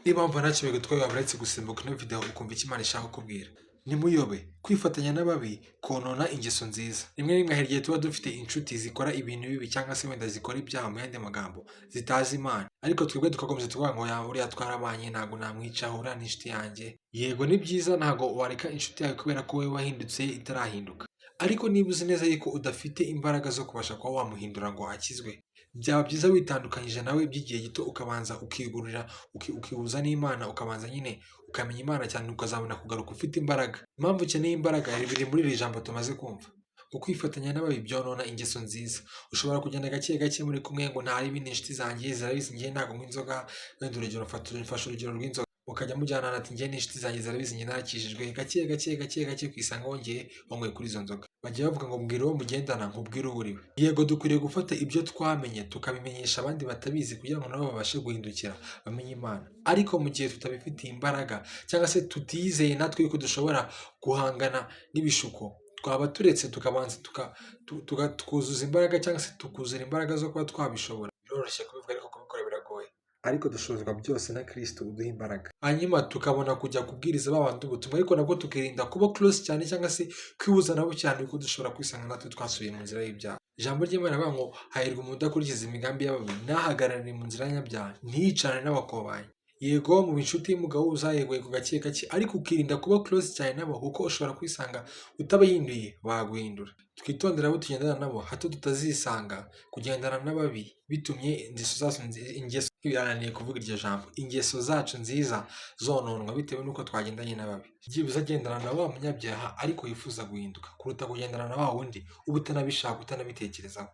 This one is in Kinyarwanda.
Niba wumva ntacyo bigutwaye, waba uretse gusimbuka ino video ukumva icyo Imana ishaka kukubwira. Ntimuyobe, kwifatanya n'ababi konona ingeso nziza. Rimwe na rimwe hari igihe tuba dufite inshuti zikora ibintu bibi, cyangwa se wenda zikora ibyaha, mu yandi magambo zitazi Imana, ariko twebwe tugakomeza tuvuga ngo ya uriya twarabanye, ntabwo namwicaho, uriya ni inshuti yanjye. Yego, ni byiza, ntabwo wareka inshuti yawe kubera ko wowe wahindutse itarahinduka. Ariko niba uzi neza yuko udafite imbaraga zo kubasha kuba wamuhindura ngo akizwe, byaba byiza witandukanyije nawe by'igihe gito, ukabanza ukigurira, ukihuza n'Imana, ukabanza nyine ukamenya Imana cyane, ukazabona kugaruka ufite imbaraga. Impamvu ukeneye imbaraga biri muri iri jambo tumaze kumva ngo kwifatanya n'ababi byonona ingeso nziza. Ushobora kugenda gake gake muri kumwe ngo ntari ibindi, inshuti zanjye zirabizi, njye ntabwo nywa inzoga. Wenda urugero, mfashe urugero rw'inzoga, ukajya mujyana ati njye n'inshuti zanjye zirabizi, njye narakijijwe. Gake gake gake gake ukisanga wongeye wanyweye kuri izo nzoga. Bajya bavuga ngo mbwira uwo mugendana nkubwire uwo uriwe. Yego, dukwiriye gufata ibyo twamenye tukabimenyesha abandi batabizi, kugira ngo nabo babashe guhindukira bamenye Imana. Ariko mu gihe tutabifitiye imbaraga, cyangwa se tutizeye natwe yuko dushobora guhangana n'ibishuko, twaba turetse tukabanza tukuzuza imbaraga, cyangwa se tukuzura imbaraga zo kuba twabishobora. Biroroshye kubivuga, ariko kubikora biragoye, ariko dushobozwa byose na Kristo uduha imbaraga. Hanyuma tukabona kujya kubwiriza ba bandi ubutumwa, ariko nabwo tukirinda kuba close cyane, cyangwa se kwihuza nabo cyane, kuko dushobora kwisanga natwe twasubiye mu nzira y'ibyaha. Ijambo ry'Imana rivuga ngo hahirwa umuntu udakurikiza imigambi y'ababi, ntahagarare mu nzira y'abanyabyaha, ntiyicarane n'abakobanyi. Yego, mu inshuti mugahuza, yego yego, gake gake, ariko ukirinda kuba close cyane nabo, kuko ushobora kwisanga utabahinduye baguhindura. Twitondere abo tugendana nabo, hato tutazisanga kugendana n'ababi bitumye ingeso zacu, ingeso, birananiye kuvuga iryo jambo, ingeso zacu nziza zononwa bitewe n'uko twagendanye n'ababi. Byibuze agendana na wa munyabyaha ariko wifuza guhinduka, kuruta kugendana na wa wundi uba utanabishaka, utanabitekerezaho.